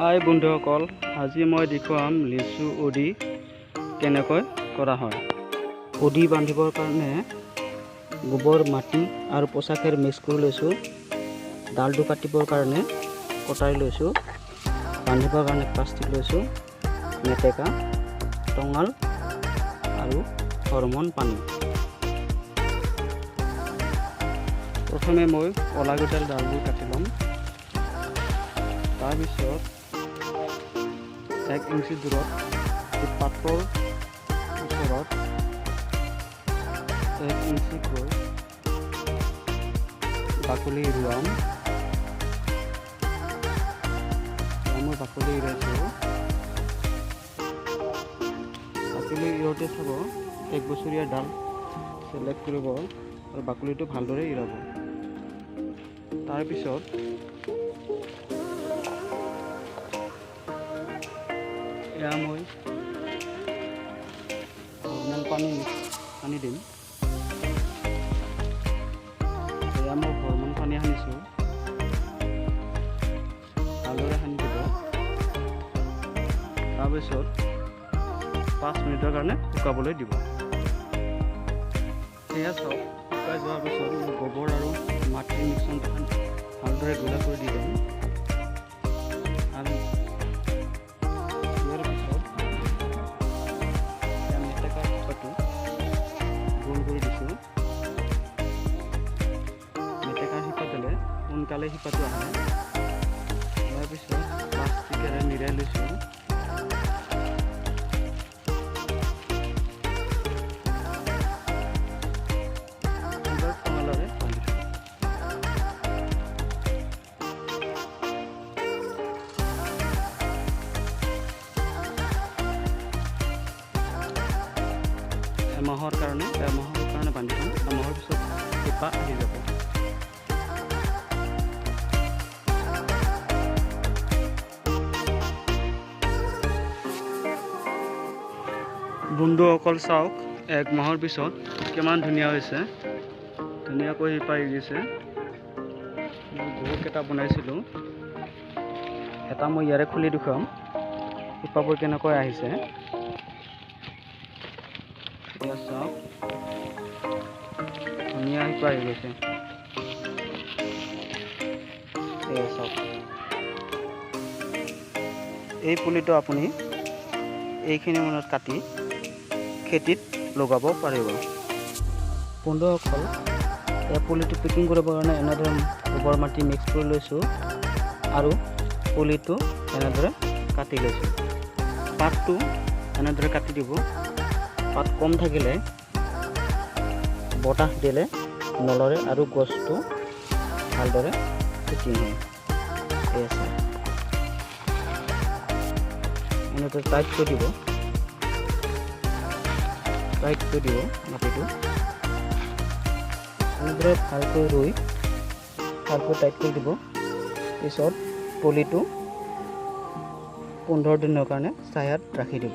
হাই বন্ধুসকল, আজি মই দেখুৱাম লিচু উদি কেনেকৈ কৰা হয়। উদি বান্ধিবৰ কাৰণে গোবৰ, মাটি আৰু পচা খেৰ মিক্স কৰি লৈছোঁ। ডালটো কাটিবৰ কাৰণে কটাৰী লৈছোঁ, বান্ধিবৰ কাৰণে প্লাষ্টিক লৈছোঁ, মেটেকা, টঙাল আৰু হৰমন পানী। প্ৰথমে মই অলাগতিয়াল ডালবোৰ কাটি ল'ম। তাৰপিছত 1 ইঞ্চি দূৰত এই পাতৰ ওচৰত 1 ইঞ্চিকৈ বাকলি এৰুৱাম। মই বাকলি এৰুৱাইছোঁ। বাকলি এৰুৱাওঁতে চাব 1 বছৰীয়া ডাল চিলেক্ট কৰিব আৰু বাকলিটো ভালদৰে এৰুৱাব। তাৰপিছত এয়া মই হৰমন পানী সানি দিম। এয়া মই হৰমন পানী সানিছোঁ, ভালদৰে সানি দিব। তাৰপিছত 5 মিনিটৰ কাৰণে শুকাবলৈ দিব। এয়া চাওক, শুকাই যোৱাৰ পিছত মই গোবৰ আৰু মাটিৰ মিশ্ৰণটো ভালদৰে গুড়া কৰি দি দিম। আৰু ইয়াৰ পিছত মেটেকাৰ শিপাটো গোল কৰি দিছোঁ। মেটেকাৰ শিপা দিলে সোনকালে শিপাটো আহে। ইয়াৰ পিছত প্লাষ্টিকেৰে মেৰিয়াই লৈছোঁ। এইবাৰ টঙালেৰে বান্ধিছোঁ। এমাহৰ কাৰণে বান্ধি থ'ম। এমাহৰ পিছত শিপা আহি যাব। বন্ধুসকল চাওক, 1 মাহৰ পিছত কিমান ধুনীয়া হৈছে, ধুনীয়াকৈ শিপা এৰিছে। মই বহুতকেইটা বনাইছিলোঁ, এটা মই ইয়াৰে খুলি দেখুৱাম শিপাবোৰ কেনেকৈ আহিছে। এয়া চাওক, ধুনীয়া শিপা আহি গৈছে। এয়া চাওক, এই পুলিটো আপুনি এইখিনি মানত কাটি খেতিত লগাব পাৰিব। বন্ধুসকল, এই পুলিটো পেকিং কৰিবৰ কাৰণে এনেদৰে গোবৰ মাটি মিক্স কৰি লৈছোঁ আৰু পুলিটো এনেদৰে কাটি লৈছোঁ। পাতটো এনেদৰে কাটি দিব। পাত কম থাকিলে বতাহ দিলে নলৰে আৰু গছটো ভালদৰে ফিটিং হয়। এই আছে, এনেদৰে টাইট কৰি দিব, টাইট কৰি দিব মাটিটো। এনেদৰে ভালকৈ ৰুই ভালকৈ টাইট কৰি দিব। পিছত পুলিটো 15 দিনৰ কাৰণে ছায়াত ৰাখি দিব।